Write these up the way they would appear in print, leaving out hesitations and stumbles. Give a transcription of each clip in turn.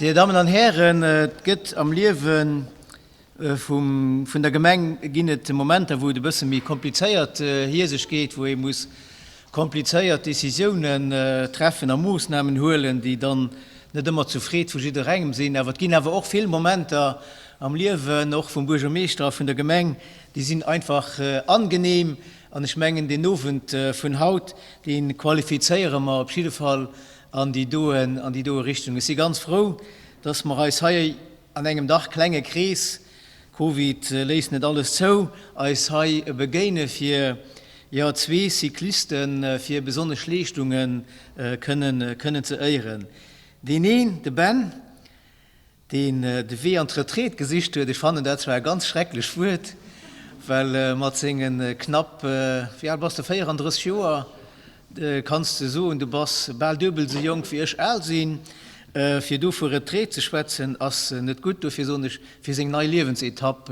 Dir Dammen an Hären, et gëtt am Liewe vum, vun der Gemeng ginn et Momenter, wou et e bësse méi komplizéiert hier sech geet, wou ee muss komplizéiert Décisiounen treffen a Moossnamen huelen, déi dann net ëmmer zur Freed vu jidderengem sinn. Awer et ginn awer och vill Momenter am Liewen, och vum Buergermeeschter a vun der Gemeng, déi sinn einfach angenehm. An ech mengen, deen Owend vun haut, dee qualifizéiere mer op jidde Fall an déi doen, an déi doe Richtung. Ech si ganz frou, dass mer eis hei an engem dach klenge Krees, Covid léisst net alles zou, eis hei begéine fir, jo, zwee Cycliste fir besonnesch Leeschtunge kënnen, kënnen ze éieren. Deen een, de Ben, deen de Wee an d'Retraite gesicht huet, ech fannen dat zwar e ganz schrecklech Wuert, well mat senge knapp, wéi al bass de, 34 Joer, kanns de soen, du bass bal duebel esou jonk wéi ech al sinn. Fir do vu Retraite ze schwätzen, ass net gutt. Dofir soen ech, fir seng nei Liewensetapp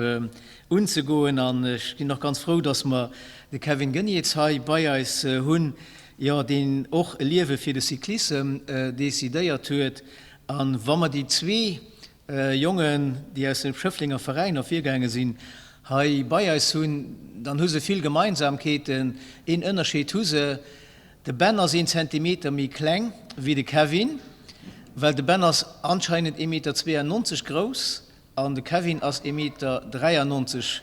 unzegoen. An ech ginn och ganz frou, dass mer de Kevin Geniets hei bei eis hunn, jo, deen och e Liewe fir de Cyclissem decidéiert huet. A wa mer déi zwee Jongen, déi aus dem Schëfflenger Veräin ervirgaange sinn, hei bei eis hunn, dann hu se vill Gemeinsamkeeten. Een Ënnerscheed hu se, De Ben ass een Zentimeter méi kleng wéi de Kevin, well de Ben ass anscheinend ee Meter 92 grouss an de Kevin ass ee Meter 93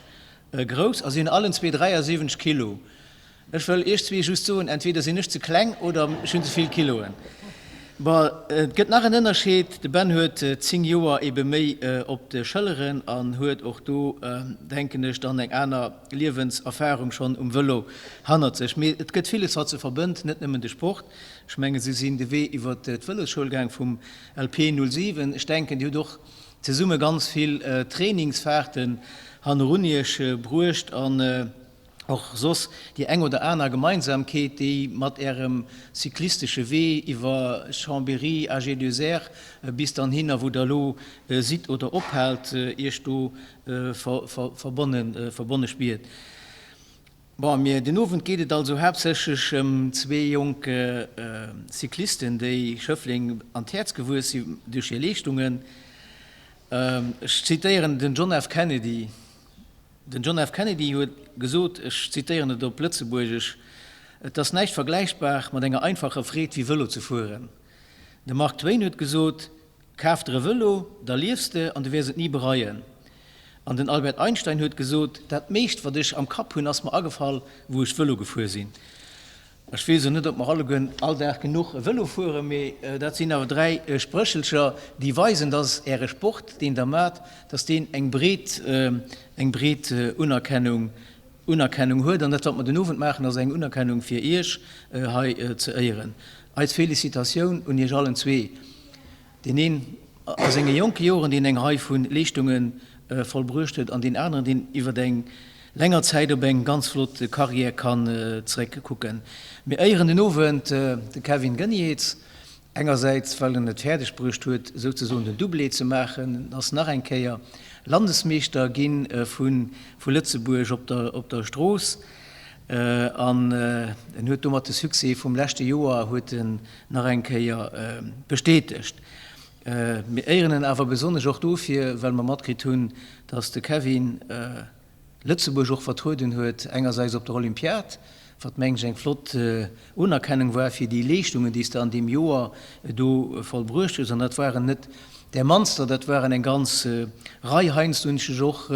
grouss a si hunn allen zwee 73 Kilo. Ech wëll iech zwee just soen, entweder sinn ech ze kleng oder ech hunn ze vill Kiloen. Bon, et gëtt nach en Ënnerscheed, de Ben huet 10 Joer ebe méi op de Schëlleren an huet och do, denken ech, dann eng aner Liewenserfarung schonn um Vëlo hannert sech. Mee et gëtt villes wat se verbënnt, net nëmmen de Sport. Ech mengen, si sinn de Wee iwwer d'Vëlosschoul gaang vum LP 07. Ech denken, Dir hutt och zesumme ganz vill Trainingsfahrten hannerun Iech bruecht an och soss déi eng oder aner Gemeinsamkeet, déi mat Ärem cyclistesche Wee iwwer Chambéry, AG2R bis dann hinner, wou Der elo sidd oder ophaalt, Iech do verbonne spiert. Bon, mir, den Owend geet et also haaptsächlech ëm zwee jonk Cyclisten, déi Schëffleng an d'Häerz gewuess si duerch hir Leeschtungen. Ech zitéieren den John F. Kennedy. Den John F. Kennedy huet gesot, ech zitéieren et op Lëtzebuergesch, Et ass näischt vergläichbar mat enger einfacher Freed wéi Vëlo ze fueren. De Mark Twain huet gesot, Kaf der e Vëlo, da liefs de an du wäers et ni bereien. An den Albert Einstein huet gesot, Dat meescht wat ech am Kapp hunn ass mer agefall wou ech Vëlo gefuer sinn. Ech weess elo net, ob mer allegueren all Dag genuch Vëlo fueren, mee dat sinn awer 3 Spréchelcher, déi weisen, dass Äre Sport, deen Der maacht, dass deen eng breet, eng breet Unerkennung, Unerkennung huet. An dat, wat mer den Owend maachen, ass eng Unerkennung fir Iech hei ze éieren. Eis Felicitatioun un Iech allen zwee. Deen een a senge jonke Joren, deen eng Rei vu Leeschtunge vollbruecht huet, an deen aneren, deen iwwer eng länger Zäit op eng ganz flott Karriär kann zeréckkucken. Mir éieren den Owend de Kevin Geniets, engersäits well en et fäerdeg bruecht huet, souzesoen den Doublé ze maachen, en ass nach eng Kéier Landesmeeschter gi vu Lëtzebuerg op der Strooss an en huet domat de Succès vum leschte Joer huet en nach eng Kéier bestätegt. Mir éieren en awer besonnesch och dofir, well mer matkritt hunn, dass de Kevin Lëtzebuerg och vertrueden huet, engersäits op der Olympiad, wat mengen ech eng flott Unerkennung war fir déi Leeschtungen, déi s de an deem Joer do vollbruecht hues, an dat waren net där mannster, dat waren eng ganz Rei. Heiansdo hunn ech dech och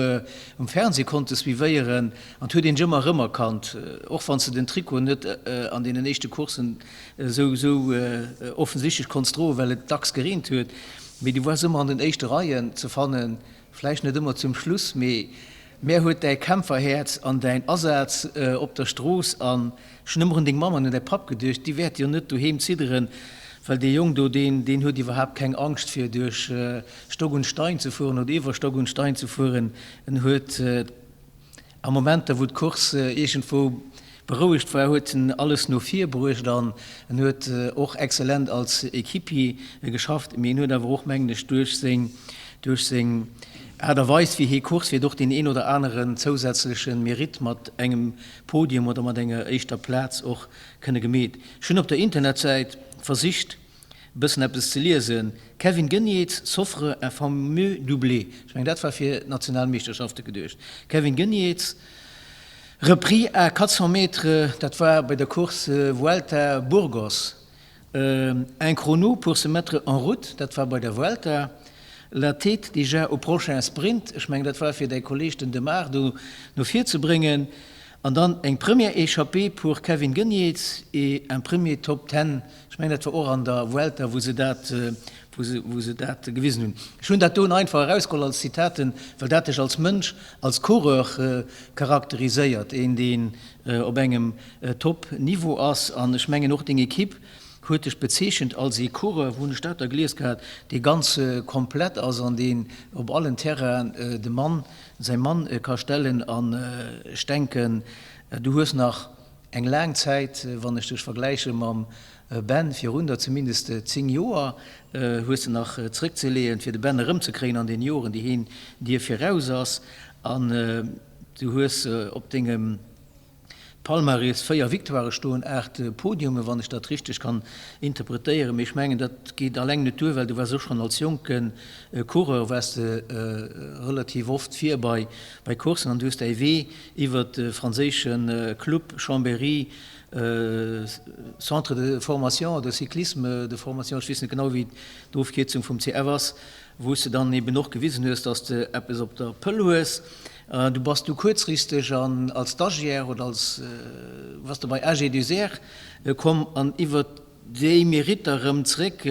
um Fernseh konnte suivéieren an et huet een dech ëmmer erëmerkannt, och wann s de den Trikot net an deenen éischte Courssen esou esou offensichtlech konns droen, well et dacks gereent huet, mee du waars ëmmer an den éischte Reien ze fannen, vläicht net ëmmer zum Schluss, mee mär huet däi Kämpferhäerz an däin Asaz op der Strooss an ech hunn ëmmer un deng Mamm an un däi Papp geduecht, déi wäerte jo net doheem zidderen, well dee Jong do, deen deen huet iwwerhaapt keng Angscht fir duerch Stock und Stein ze fueren oder iwwer Stock und Stein ze fueren, en huet. A Momenter, wou d'Course iergendwou berouegt war, huet en alles no vir bruecht an en huet och exzellent als Equipier geschafft. Mee en huet awer och, mengen ech, duerch seng, duerch seng Aart a Weis, wéi hie Course fiert, och deen een oder aneren zousätzleche Meritt mat engem Podium oder mat enger éischter Plaz och kënne gemeet. Ech hunn op der Internetsäit versicht. Bëssen eppes ze liesen, Kevin Geniets s'offre un fameux doublé. Ech mengen, dat war fir d'Nationalmeeschterschafte geduecht. Kevin Geniets repris à 400 mètres, dat war bei der Course Vuelta Burgos. Un chrono pour se mettre en route, dat war bei der Vuelta. La tête déjà au prochain sprint, ech mengen, dat war fir däi Kolleeg den Demare do no vir ze bréngen. An dann eng première échappée pour Kevin Geniets et un premier Top Ten Ech mengen, dat war och an der Vuelta, wou se dat, wou se, wou se dat gewisen hunn. Ech hunn dat doen einfach erausgeholl als Zitaten, well dat dech als Mënsch, als Coureur charakteriséiert, een, deen op engem Top-Niveau ass. An ech mengen och deng Equipe huet dech bezeechent als ee Coureur, wou hunn ech dat da gelies gehat, dee ganz komplett ass an deen op allen Terrainen de Mann, säi Mann ka stellen. An ech denken, du hues nach Eng laang Zäit, wann ech dech vergläiche mam Ben virun der, zumindest 10 Joer hues de nach zréckzeleeën, fir de Ben erëmzekréien an den Joren, déi heen dir viraus ass. An du hues op dengem Palmarès 4 Victoirë stoen, 8 Podiumen, wann ech dat richteg kann interpretéieren. Mee ech mengen, dat geet alleng net duer, well du waars och schonn als jonke Coureur waars de relativ oft vir bei Courssen an du hues däi Wee Iwwer de franséische Club Chambéry, Centre de formation de cyclisme de formation, ech weess net genau wéi d'Ofkierzung vum CF ass, wou s de dann eben och gewisen hues, dass de eppes op der Pëll hues. Du bass du kuerzfristeg an als Stagiaire oder als, bass de bei AG2R komm an iwwer déi Meritter erëm zréck,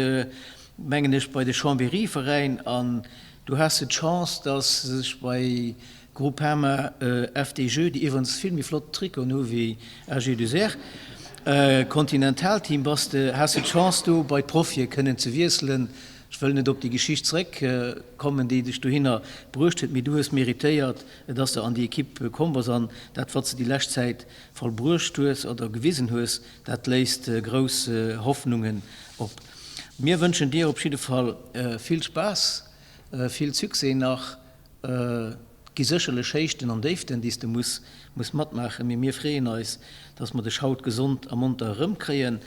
mengen ech, bei de Chambéry-Veräin an du has de d'Chance, dass sech bei Groupama FDJ, déi iwwerens vill méi flott Trikoten hu wéi AG2R, Continental-Team bass de, has de d'Chance do bei d'Profie kënnen ze wiesselen. Ech wëll net op déi Geschicht zréck kommen, déi dech dohinner bruecht huet, mee du hues méritéiert, dass de an déi Ekipp komm bass an dat wat s de déi lescht Zäit vollbruecht hues oder gewisen hues, dat léisst grouss Hoffnungen op. Mir wënschen dir op jidde Fall vill Spaass, vill Succès nach. Et gi sécherlech Héichten an Déiften, déi s de muss muss matmaachen, mee mir freeën eis, dass mer dech haut gesond a monter erëmkréien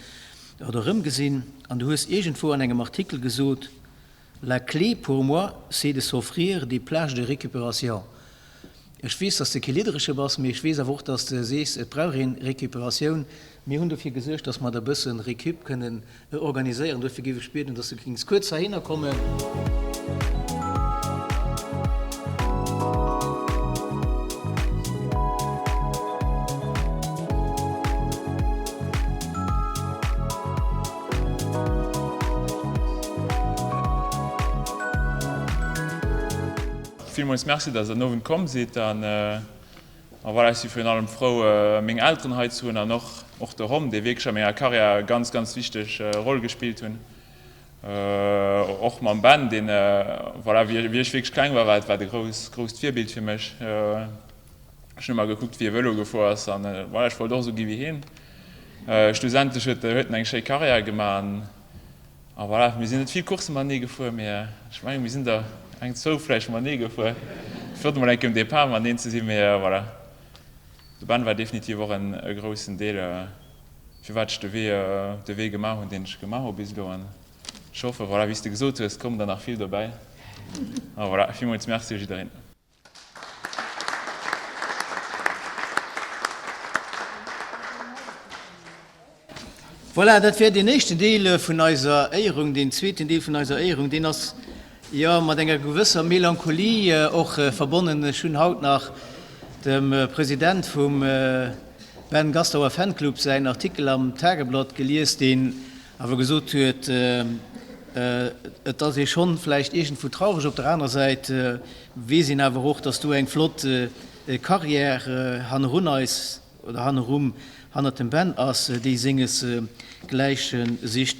oder erëmgesinn. An du hues iergendwou an engem Artikel gesot, La clé pour moi, c'est de s'offrir des plages de récupération. Ech weess, dass de kee Liddereche bass, mee ech weess awer och, dass de sees, et brauch een Récupératioun. Mir hunn dofir gesuergt, dass mer der e bësse Récup kënnen organiséieren. Dofir géif ech bieden, dass de géings kuerz heihinner kommen. Villmools Merci, dass der den Owend komm sidd. A voilà, ech si virun allem frou, meng Elteren hei ze hunn an och och de Rom, dee wierklech a menger Karriär e ganz, ganz wichteg Roll gespillt hunn. Och mam Ben, deen, voilà, wéi ech wierklech kleng war, war dat e grouss, grousst Virbild fir mech. Ech hunn ëmmer gekuckt, wéi e Vëlo gefuer ass an voilà, ech wollt och esou gi wéi hien. Schlussendlech huet en eng schéi Karriär gemaach an A voilà, mir sinn net vill Coursse matenee gefuer, mee ech mengen, mir sinn der eng, zwou vläicht matenee gefuer. Flott emol eng Kéier um Depart mateneen ze sinn, mee voilà, de Ben war definitiv och en e groussen Deel, firwat ech de Wee, de Wee gemaach hunn, deen ech gemaach hu bis elo. An ech hoffen, voilà, wéi s de gesot hues, kommen der nach vill dobäi. A voilà, villmools Merci u jiddereen. Voilà, dat wär deen éischten Deel vun eiser Éierung. Deen zweeten Deel vun eiser Éierung, deen ass jo mat enger gewësser Melancholie och verbonnen. Ech hunn haut nach dem President vum Ben Gastauer Fanclub säin Artikel am Tageblatt gelies, deen awer gesot huet, et ass ee schonn vläicht iergendwou traureg, op der anerer Säit weess een awer och, datt do eng flott Carrière hannerun eis oder hannerum, hannert dem Ben ass, déi senges Gläiche sicht.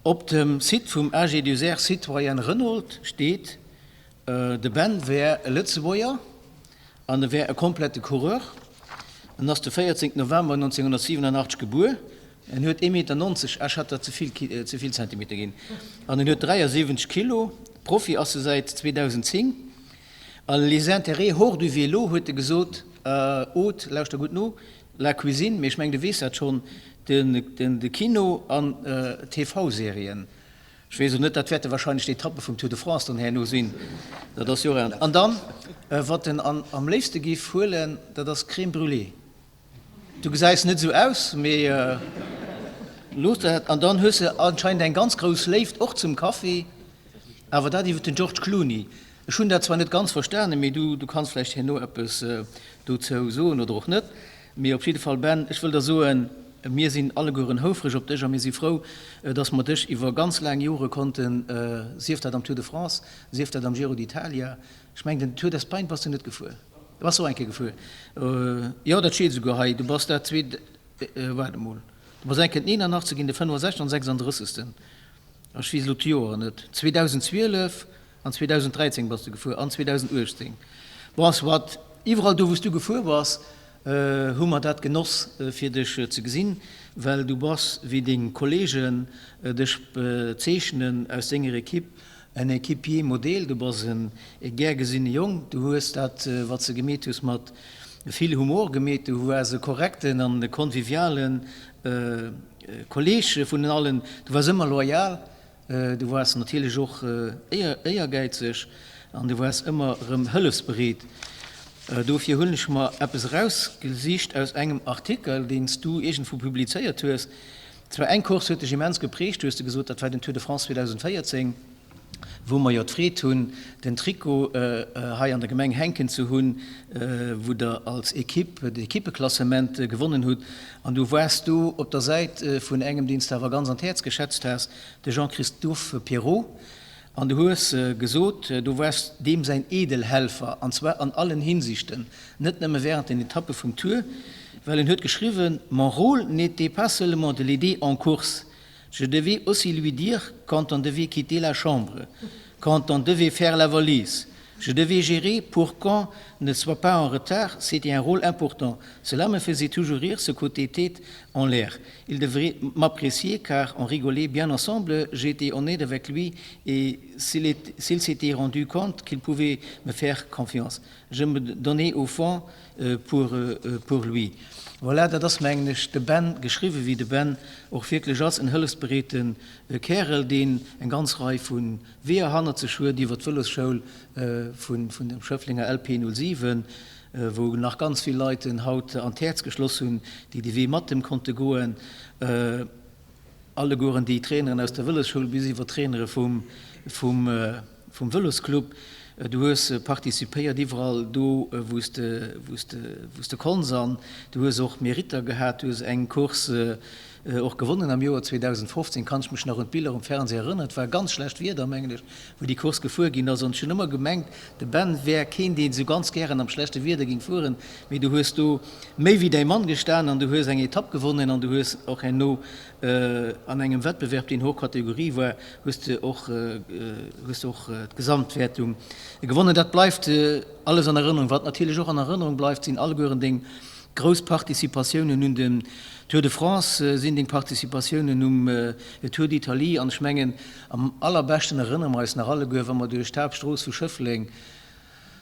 Op dem Site vum AG2R Citoyenne Renault steet, de Ben wär e Lëtzebuerger an e wär e komplette Coureur. En ass de 14 November 1987 gebuer. En huet 1,90 Meter, ech hat der ze vill ze vill Zentimeter ginn, an en huet 73 Kilo. Profi ass e säit 2010. A les intérêts hors du vélo huet e gesot, Aude, lauschter gutt no, la cuisine, mee ech mengen du weess dat schonn, de Kino an TV-Serien. Ech weess och net, dat wäerte wahrscheinlech d'Etappe vum Tour de France dann herno sinn. Dat ass jo och. An dann, wat en am léifste géif huelen, dat ass Crème brûlée. Du gesäis net esou aus, mee looss dat. An dann hues de anscheinend eng ganz grouss Léift och zum Kaffi, awer dat iwwer den George Clooney. Ech hunn dat zwar net ganz verstanen, mee du, du kanns vläicht herno eppes dozou soen oder och net. Mee op jidde Fall, Ben, ech wëll der soen, mir sinn allegueren houfreg op dech a mir si frou, dass mer dech iwwer ganz laang Jore konnten, sief dat am Tour de France, sief dat am Giro d'Italia, ech mengen den Tour d'Espagne bass du net gefuer, du bass och eng Kéier gefuer, jo dat steet esouguer hei, du bass dat zweet, waart emol, du bass eng Kéier den 81 ginn, de 65 an 36. Ech weess elo d'Joer net, 2012 An 2013 bass de gefuer, an 2018. Bon, soit, iwwerall do wou s du gefuer bass, hu mer dat genoss fir dech ze gesinn, well du bass, wéi deng Kollegen dech bezeechnen aus denger Equipe, en Équipier modèle, du bass e gär gesinne Jong, du hues dat wat s de gemeet hues mat vill Humor gemeet, du waars e korrekten an conviviale Kolleg vun den allen, du waars ëmmer loyal. Du waars natierlech och éiergäizeg an du waars ëmmer erëm hëllefsbereet. Dofir hunn ech mer eppes erausgesicht aus engem Artikel, deen s du iergendwou publizéiert hues. Zwar eng Course huet dech immens geprägt, hues de gesot, dat war den Tour de France 2014, wou mer jo d'Freed hunn, den Trikot hei an der Gemeng hänken ze hunn, wou der als Equipe d'Equippeklassement gewonnen hutt. An du waars do op der Säit vun engem, deen s de awer ganz an d'Häerz geschätzt has, de Jean-Christophe Perrault. An du hues gesot, du waars deem säin Edelhelfer, an zwar an allen Hinsichten, net nëmme während den Etappe vum Tour, well en huet geschriwwen, Mon rôle n'était pas seulement de l'aider en course, je devais aussi lui dire quand on devait quitter la chambre, quand on devait faire la valise. Je devais gérer pour qu'on ne soit pas en retard, c'était un rôle important. Cela me faisait toujours rire, ce côté tête en l'air. Il devrait m'apprécier car on rigolait bien ensemble, j'étais honnête avec lui et s'il s'était rendu compte qu'il pouvait me faire confiance. Je me donnais au fond euh, pour, euh, pour lui. Voilà, dat ass mengen ech de Ben geschriwwen, wéi de Ben och wierklech ass, en hëllefsbereete Kärel, deen eng ganz Rei vu Weeër hannert sech huet iwwer d'Vëlosschoul vun dem Schëfflenger LP 07, wou nach ganz vill Leit en haut an d'Häerz geschloss hunn, déi de Wee mat em konnte goen, allegueren déi Traineren aus der Vëlosschoul bis iwwer d'Trainere vum Vëlosclub. Du hues participéiert iwwerall do, wou s de konns an du hues och Meritter gehat. Du hues eng Course Och gewonnen am Joer 2015, kann ech mech nach un d'Biller um Fernseh erënneren. Et war ganz schlecht Wieder, mengen ech, wou déi Course gefuer ginn ass. An ech hunn ëmmer gemengt, de Ben wär keen, deen esou ganz gären am schlechte Wieder géing fueren. Mee du hues do méi wéi däi Mann gestan an du hues eng Etapp gewonnen an du hues och herno an engem Wettbewerb, deen hors Kategorie war, hues de och, hues de och d'Gesamtwäertung gewonnen. Dat bleift alles an Erënnerung. Wat natierlech och an Erënnerung bleift, sinn allegueren deng Grouss Participatiounen un dem Tour de France sinn deng Participatiounen um Tour d'Italie an ech mengen am allerbeschten erënnere mer eis nach alleguer, wa mer duerch d'Haaptstrooss vu Schëffleng,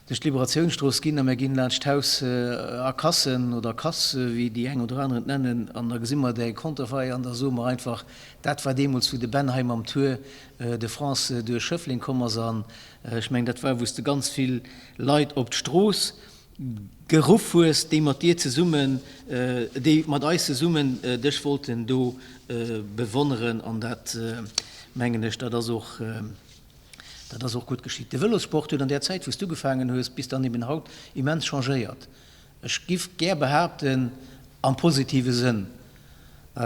duerch d'Liberatiounsstrooss ginn a mer ginn laanscht d'Haus A Kassen oder Kass, wéi déi eng oder aner et nennen, an da gesi mer däi Konterfei an da soe mer einfach, dat war deemools, wou de Ben hei mam Tour de France duerch Schëffleng komm ass an ech mengen dat war, wou s de ganz vill Leit op d'Strooss Geruff hues, déi mat dir zesummen, déi mat eis zesummen dech wollten do bewonneren. An dat, mengen ech, dat ass och, dat ass och gutt geschitt. De Vëlossport huet an där Zäit, wou s du ugefaangen hues, bis dann eben haut, immens changéiert. Ech giff gär behaapten, am positive Sënn.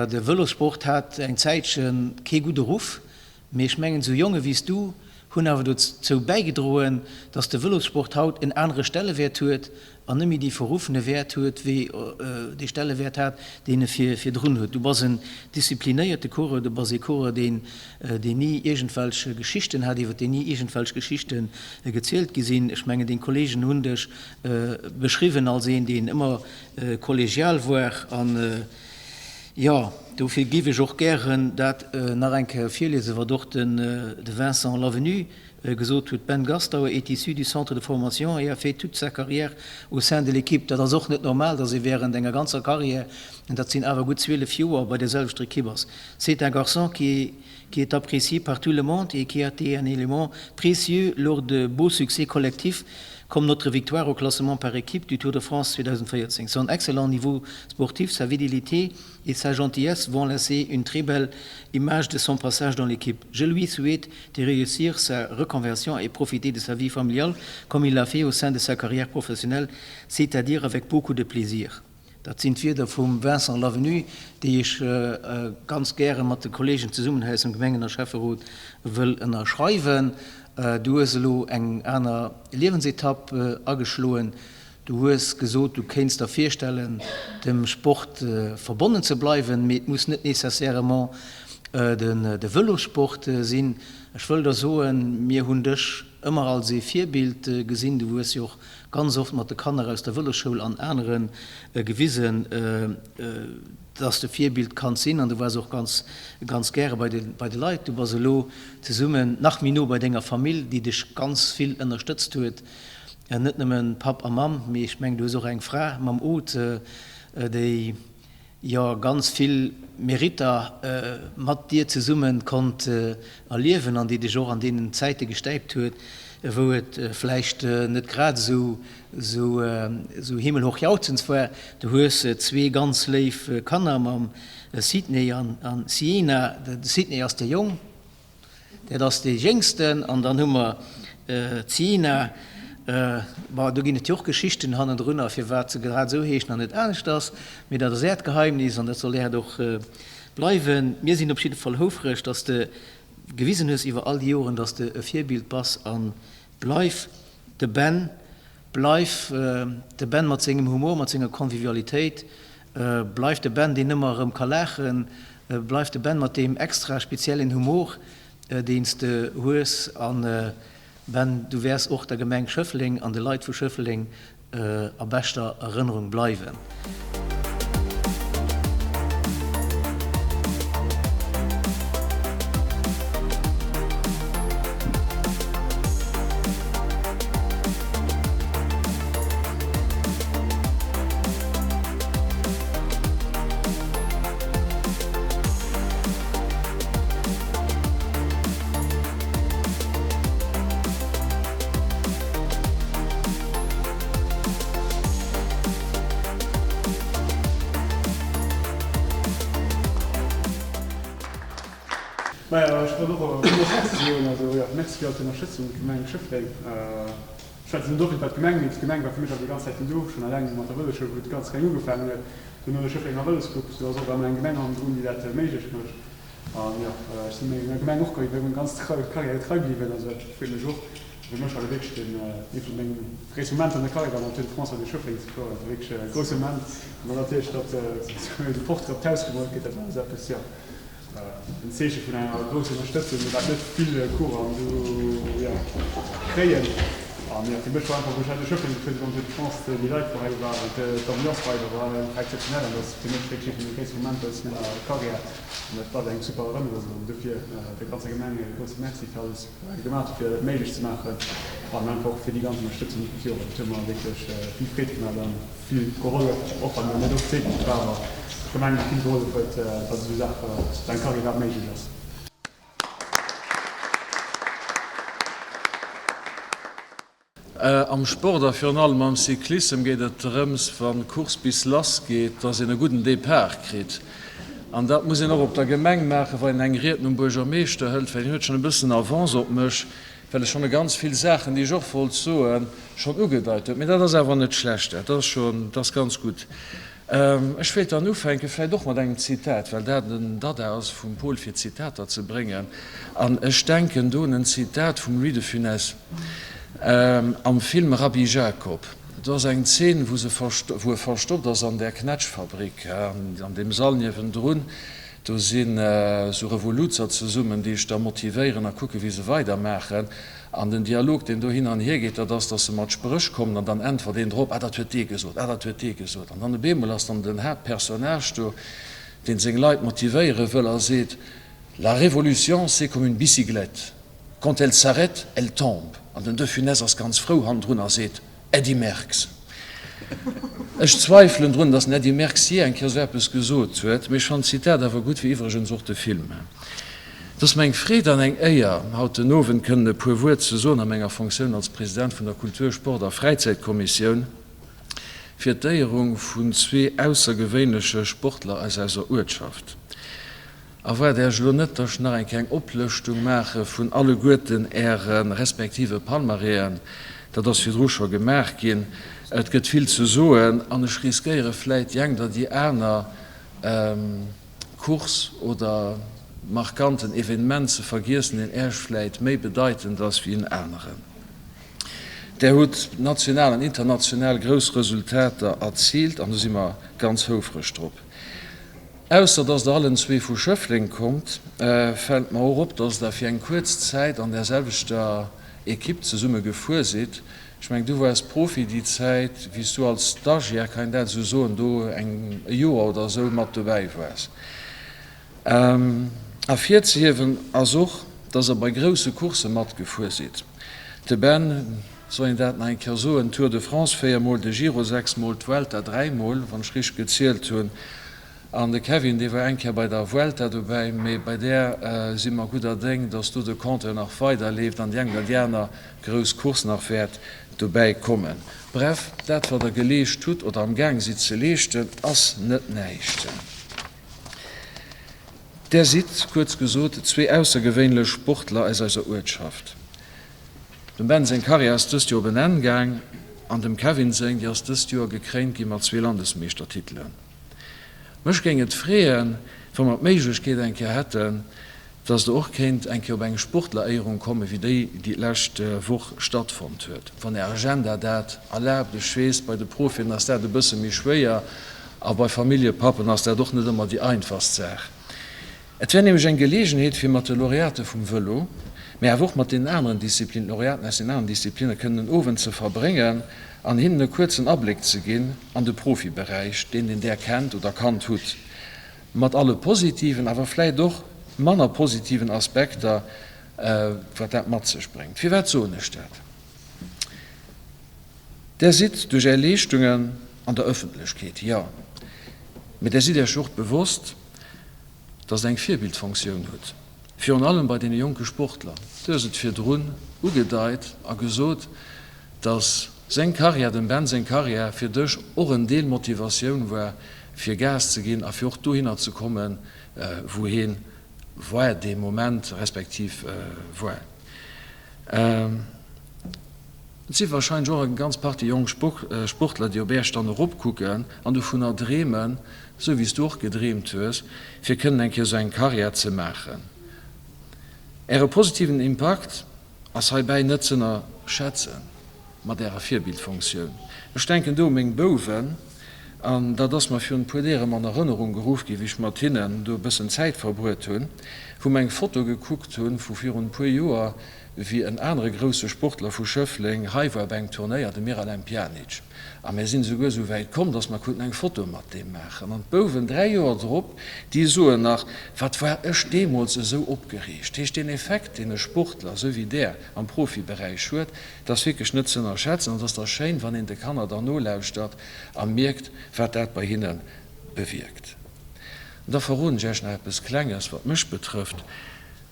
De Vëlossport hat eng Zäitche kee gudde Ruff, Mee ech mengen, esou Jonge wéi s du hunn awer dozou bäigedroen, dass de Vëlossport haut en anere Stellewäert huet an net méi dee verruffene Wäert huet, wéi dee Stellewäert hat, deen e virdrun huet. Du bass en disziplinéierte Coureur, du bass ee Coureur, deen ni iergendwelch Geschichten hat, iwwer deen ni iergendwelch Geschichte gezielt gi sinn. Ech mengen, deng Kolleegen hunn dech beschriwwen als een, deen ëmmer kollegial war an, Jo, dofir géif ech och gären dat nach eng Kéier virliesen, wat och de Vincent Lavenu gesot huet, Ben Gastauer est issu du centre de formation et a fait toute sa carrière au sein de l'équipe. Dat ass och net normal, dass ee während enger ganzer Carrière, an dat sinn awer gutt 12 Joer, bei där selwechter Equipe ass. C'est un garçon qui. qui est apprécié par tout le monde et qui a été un élément précieux lors de beaux succès collectifs comme notre victoire au classement par équipe du Tour de France 2014. Son excellent niveau sportif, sa fidélité et sa gentillesse vont laisser une très belle image de son passage dans l'équipe. Je lui souhaite de réussir sa reconversion et profiter de sa vie familiale comme il l'a fait au sein de sa carrière professionnelle, c'est-à-dire avec beaucoup de plaisir. Dat sinn d'Wierder vum Vincent Lavenu, déi ech ganz gäre mat de Kollegen zesummen hei aus dem Gemengen a Schäfferot wëll ënnerschreiwen. Du hues elo eng aner Liewensetapp ageschloen. Du hues gesot, du kéints der virstellen, dem Sport verbonnen ze bleiwen, mee et muss net nécessairement de Vëlossport sinn. Ech wëll der soen, mir hunn dech ëmmer als ee Virbild gesinn. Du hues jo och ganz oft mat de Kanner aus der Vëlosschoul an anere gewisen, dass de Virbild kanns sinn an du waars och ganz, ganz gäre bei de, bei de Leit. Du bass elo zesummen nach méi no bei denger Famill, déi dech ganz vill ënnerstëtzt huet, net nëmmen Papp a Mamm, mee ech mengen, du hues och eng Fra mam Aude, déi, jo ganz vill Meritter mat dir zesumme konnt erliewen an déi dech och an deenen Zäite gestäipt huet, wou et vläicht net grad esou esou himmelhoch jauchzend war. Du hues zwee ganz léif Kanner mam Sidney an Siena. De Sidney ass de Jong. Dat ass dee Jéngsten. An dann hu mer d'Siena. Bon, do ginn et jo och Geschichten hannendrunner, firwat se grad esou heeschen an net aneschters. Mee dat ass Äert Geheimnis an dat soll Äert och bleiwen. Mir sinn op jidde Fall houfreg, dass de gewisen hues iwwer all déi Joren, dass de e Virbild bass a bleif. De Ben, bleif de Ben mat sengem Humor, mat senger Convivialitéit. Bleif de Ben, deen ëmmer erëm ka laachen. Bleif de Ben mat deem extra speziellen Humor, deen s de hues. An Ben, du wäers och der Gemeng Schëffleng an de Leit vu Schëffleng a beschter Erënnerung bleiwen. Majo, ech wollt och villmools Merci soen. Also jo, Merci fir all d'Ënnerstëtzung, Gemeng Schëffleng. Ech schwätzen net dofir iwwer d'Gemeng, mee d'Gemeng war fir mech awer déi ganz Zäiten do, schonn eleng mat der Vëlosschoul, wou et ganz kleng ugefaangen huet, duerno de Schëfflenger Vëlosclub, do ass och ëmmer eng Gemeng hannendrun, déi dat méiglech mécht. An jo, ech si menger Gemeng och iwwer meng ganz Karriär trei bliwwen, also dat freet mech och. Fir mech war dat wierklech den, ee vun menge gréisste Momenter an der Karriär, war mam Tour de France an de Schëffleng ze fueren. Dat war wierklech e grousse Moment. An dann natierlech, datt de Portrait op d'Haus gemoolt gëtt, dat war esou eppes, jo. En Zeeche vun enger grousser Ënnerstëtzung, wat net vill Coureuren do jo kréien. An jo, fir mech war einfach, wou ech hei zu Schëffleng gefuer sinn, beim Tour de France, déi Leit wou hei waren, d'Ambiance war iwwerall einfach exzeptionell an dat ass fir mech wierklech ee vun de gréisste Momenter aus menger Karriär an dat bleift eng super Erënnerung an dofir der ganzer Gemeng e grousse Merci fir alles wat se gemaach hunn fir dat méiglech ze maachen an einfach och fir déi ganz Ënnerstëtzung iwwer d'Joren. Dat huet mer wierklech vill Freed gemaach an vill gehollef, och wann et net oft tätlech war, awer d'Gemeng déi vill gehollef huet, datt esou Saache, datt eng Carrière iwwerhaapt méiglech ass. Am Sport a virun allem am Cyclissem geet et drëms, wann d'Course bis lass geet, dass een e gudden Depart kritt. An dat muss een och op der Gemeng maachen, wann een eng Ried nom Buergermeeschter hëlt, well hien huet schonn e bëssen Avance op mech, well e schonn e ganz vill Saachen, déi ech och wollt soen, schonn ugedeit huet. Mee dat ass awer net schlecht, dat ass schonn, dat ass ganz gutt. Ech wéilt dann ufänken, vläicht och mat engem Zitat, well dat en Dada ass vum Paul, fir Zitater ze bréngen. An ech denken do un en Zitat vum Louis de Funès am Film Rabbi Jacob. Do ass eng Zeen, wou se wou e verstoppt ass an där Knätschfabrik, an deem Sall niewendrun. Do sinn esou Revoluzer zesummen, déi sech da motivéieren a kucken, wéi se weidermaachen. An den Dialog, deen do hin an hier geet, dat ass, datt se mat Spréch kommen an dann äntwert een drop, Ah, dat huet dee gesot, ah, dat huet dee gesot. An dann op eemol ass dann den Haaptpersonnage do, dee seng Leit motivéiere wëll a seet, La révolution, c'est comme une bicyclette, quand elle s'arrête, elle tombe. An den De Funès ass ganz frou hannendrun a seet, Eddy Merckx. Ech zweifelen drun, datt den Eddy Merckx jee eng Kéier esou eppes gesot huet, mee ech fannen d'Zitat awer gutt, wéi iwwregens och de Film. Et ass mir eng Freed an eng Éier, haut den Owend kënnen e puer Wuert ze soen a menger Fonctioun als President vun der Kultur-, Sport a Fräizäitkommissioun fir d'Éierung vun zwee aussergewéinleche Sportler aus eiser Uertschaft. Erwaart Äech elo net, dass ech nach eng Kéier eng Oplëschtung maache vun alleguerten Äre respektive Palmarèsen. Dat ass virdru scho gemaach ginn. Et gëtt vill ze soen an ech riskéiere vläit déi eng oder déi aner Course oder markanten Evenement ze vergiessen, deen Äech vläit méi bedeitend ass wéi en aneren. Där hutt national an international grouss Resultater erziilt an do si mer ganz houfreg drop. Ausser dass Der allen zwee vu Schëffleng kommt, fält mer och op, dass Der fir eng kuerz Zäit an där selwechter Ekipp zesumme gefuer sidd. Ech mengen, du waars Profi déi Zäit, wéi s du als Stagiaire, kann een dat esou soen, do eng e Joer oder esou mat dobäi waars. Ervirzehiewen ass och, dass Der bei grousse Coursse matgefuer sidd. De Ben, soll een dat nach eng Kéier soen, Tour de France 4 mol, de Giro 6 mol, d'Vuelta 3 mol, wann ech richteg gezielt hunn. An de Kevin, dee war eng Kéier bei der Vuelta dobäi, mee bei där si mer gudder Déng, dass do de Compteur nach weiderleeft an déi eng oder déi aner grouss Course nach wäert dobäi kommen. Bref, dat wat Der geleescht hutt oder am Gaang sidd ze leeschten, ass net näischt. Där sidd, kuerz gesot, zwee aussergewéinlech Sportler aus eiser Uertschaft. Dem Ben seng Karriär ass dëst Joer op en Enn gaang an dem Kevin seng, déi ass dëst Joer gekréint gi mat zwee Landesmeeschtertitelen. Mech géing et freeën, wa mer d'Méiglechkeet eng Kéier hätten, dass Der och kéint eng Kéier op eng Sportleréierung kommen, wéi déi, déi d'lescht Woch stattfonnt huet, wann Är Agenda dat erlaabt. Ech weess, bei de Profien ass dat e bësse méi schwéier a bei Familljepappen ass dat och net ëmmer déi einfachst Saach. Et wär nämlech eng Geleegenheet, fir mat de Laureate vum Vëlo, mä awer och mat deenen aneren Disziplinen, Laureaten aus den aneren Disziplinne kënnen en Owend ze verbréngen an hinnen e kuerzen Abléck ze ginn an de Profiberäich, deen den där kennt oder kannt hutt, mat alle positiven, awer vläicht och manner positiven Aspekter, wat dat mat sech bréngt. Firwat soen ech dat? Där sidd duerch Är Leeschtungen an der Ëffentlechkeet, jo, mä där sidd Iech och bewosst, dass Der eng Virbildfonktioun hutt, virun allem bei deene jonke Sportler. Du hues et virdrun ugedeit a gesot, dass seng Karriär, dem Ben seng Karriär, fir dech och en Deel Motivatioun war, fir Gas ze ginn a fir och dohinner ze kommen, wou hee war dee Moment, respektiv war. Et si warscheinlech och eng ganz Partie jonk Sportler, déi op Äech dann eropkucken an dovunner dreemen, esou wéi s du och gedreemt hues, fir kënnen eng Kéier esou eng Karriär ze maachen. Äre positiven Impakt ass heibäi net z'ënnerschätzen, mat Ärer Virbildfonktioun. Ech denken do u meng Bouwen, an dat ass mer virun e puer Deeg erëm an Erënnerung geruff ginn, wéi ech mat hinnen do e bëssen Zäit verbruet hunn, wou mer eng Foto gekuckt hunn vu virun e puer Joer, wéi en anere grousse Sportler vu Schëffleng hei war bei engem Turnéier, de Miralem Pjanic. A mir sinn esouguer esou wäit komm, datt mer konnten eng Foto mat deem maachen. An d'Bouwen, 3 Joer drop, déi soen nach, Wat war ech deemools esou opgereegt. Heescht, deen Effekt, deen e Sportler esou wéi där am Profiberäich huet, dat ass wierklech net z'ënnerschätzen. An et ass da schéin, wann een de Kanner dann nolauschtert a mierkt, wat dat bei hinne bewierkt. An da verroden ech Iech nach eppes Klenges, wat mech betrëfft.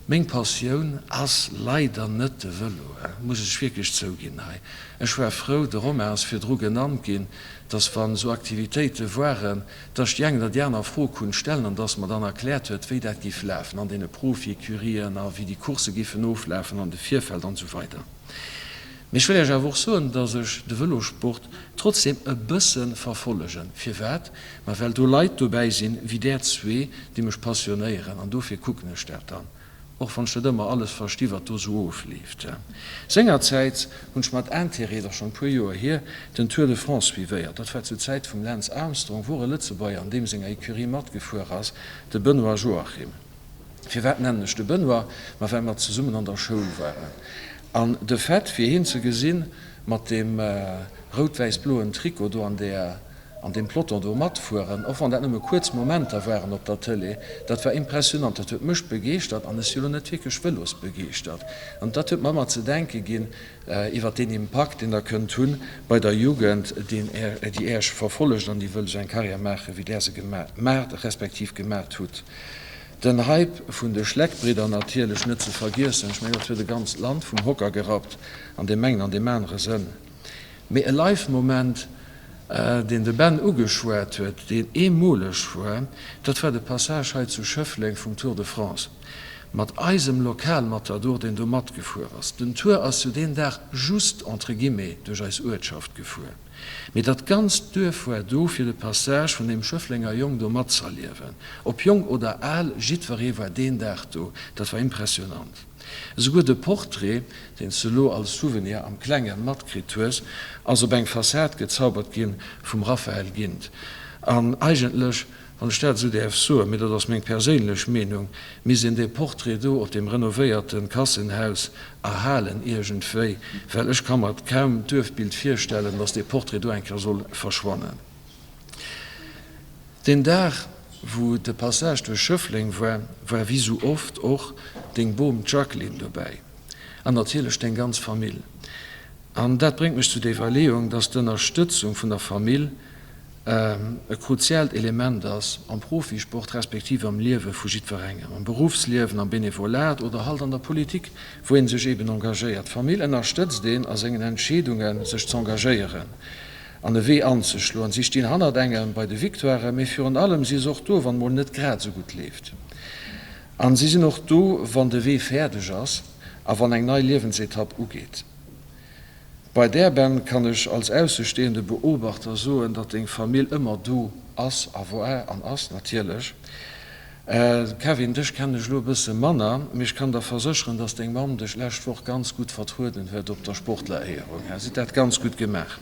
Meng Passioun ass leider net de Vëlo, muss ech wierklech zouginn hei. Ech war frou, de Romain ass virdru genannt ginn, dass wann esou Aktivitéite waren, dass ech déi eng oder déi aner Fro kunnt stellen an dass mer dann erkläert huet, wéi dat giff lafen an deene Profi-Ecurien a wéi déi Coursse giffen oflafen an de Virfeld an esou weider. Mee ech wëll Iech awer och soen, dass ech de Vëlosport trotzdem e bësse verfollegen. Firwat? Ma well do Leit dobäi sinn, wéi där zwee, déi mech passionéieren an dofir kucken ech dat dann, och wann ech net ëmmer alles versti wat do sou ofleeft. Sengerzäits hunn ech mat Intérêt, dat ass schonn e puer Joer hier, den Tour de France suivéiert. Dat war zur Zäit vum Lance Armstrong, wou och e Lëtzebuerger an deem senger Ecurie matgefuer ass, de Benoît Joachim. Firwat nennen ech de Benoît? Ma well mer zesummen an der Schoul waren. An de Fait, fir hien ze gesinn mat deem rout-wäiss-bloen Trikot do an där, an deem Peloton do matfueren, och wann dat nëmme kuerz Momenter waren op der Tëlee, dat war impressionant. Dat huet mech begeeschtert an ech si lo net wierklech vëlosbegeeschtert. An dat huet mer ëmmer ze denke ginn iwwer deen Impakt, deen Der kënnt hunn bei der Jugend, deen Är, déi Äech verfollegt an déi wëll esou eng Karriär maachen, wéi Där se gemaach, respektiv gemaacht hutt. Den Hype vun de Schleck-Bridder natierlech net ze vergiessen, ech mengen dat huet e ganzt Land vum Hocker gerappt, an deem engen an deem anere Sënn. Mee e Live-Moment, deen de Ben ugeschwat huet, deen eemoleg war, dat war de Passage hei zu Schëffleng vum Tour de France mat eisem Lokalmatador, deen do matgefuer ass. Den Tour ass jo deen Dag just, entre guillemets, duerch eis Uertschaft gefuer. Mee dat ganzt Duerf war do, fir de Passage vun deem Schëfflenger Jong do matzerliewen. Ob jonk oder al, jiddweree war deen Dag do. Dat war impressionant. Esouguer de Portrait, deen s de elo als Souvenir am Klenge matkritt hues, ass op eng Fassad gezaubert gi vum Raphael Gindt. An eigentlech, wann ech dat esou däerf soen, mee dat ass meng perséinlech Meenung, misst een dee Portrait do op deem renovéierte Kassenhaus erhalen iergendwéi, well ech ka mer kaum d'Duerfbild virstellen, datt dee Portrait do eng Kéier soll verschwannen. Deen Dag, wou de Passage duerch Schëffleng war, war wéi sou oft och deng Bom d'Jacqueline dobäi. An natierlech deng ganz Famill. An dat bréngt mech zu der Iwwerleeung, dass d'Ënnerstëtzung vun der Famill e kruziaalt Element ass am Profisport respektiv am Liewe vu jiddwerengem, am Beruffsliewen, am Benevolat oder halt an der Politik, wou ee sech eben engagéiert. D'Famill ënnerstëtzt een a sengen Entscheedungen, sech z'engagéieren an e Wee anzeschloen. Si stinn hannert engem bei de Victoiren, mee virun allem si se och do, wann mol net grad esou gutt leeft. An si sinn och do, wann de Wee fäerdeg ass a wann eng nei Liewensetapp ugeet. Bei där Ben kann ech als aussestehende Beobachter soen, datt deng Famill ëmmer do ass a war an ass natierlech. Kevin, dech kennen ech elo e bësse manner, mee ech kann der versécheren, datt deng Mamm dech lescht Woch ganz gutt vertrueden huet op der Sportleréierung. Si huet dat ganz gutt gemaach.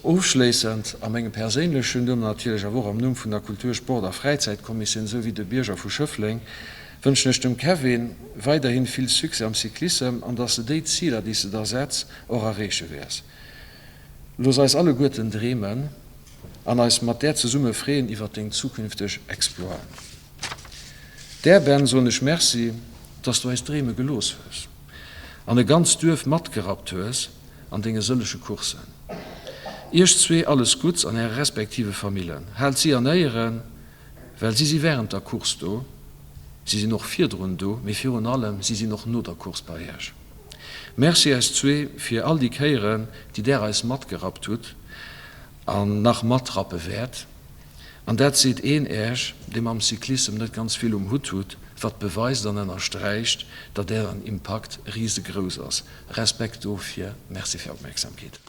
Ofschléissend, a mengem perséinlechen Numm, natierlech awer och am Numm vun der Kultur-, Sport a Fräizäitkommissioun esou wéi de Bierger vu Schëffleng, wënschen ech dem Kevin weiderhin vill Succès am Cyclissem an dass de déi Ziler, déi s de der setz, och erreeche wäers. Looss eis alleguerten dreemen an eis mat där zesumme freeën iwwert deng zukünfteg Exploiten. Där, Ben, soen ech Merci, dass du eis dreeme gelooss hues an e ganzt Duerf matgerappt hues an denge sëllege Coursen. Iech zwee alles Gutts an äre respektive Famillen. Haalt si an Éieren, well si si wärend der Course do, si sinn och virdrun do, mee virun allem, si sinn och no der Course bei iech. Merci eis zwee fir all déi Kéieren, déi där eis matgerappt hutt an nach matrappe wäert. An dat seet een Äech, dee mam Cyclissem net ganz vill um Hutt hutt, wat beweist an ënnersträicht, datt Ären Impakt risegrouss ass. Respekt dofir. Merci fir Opmerksamkeet.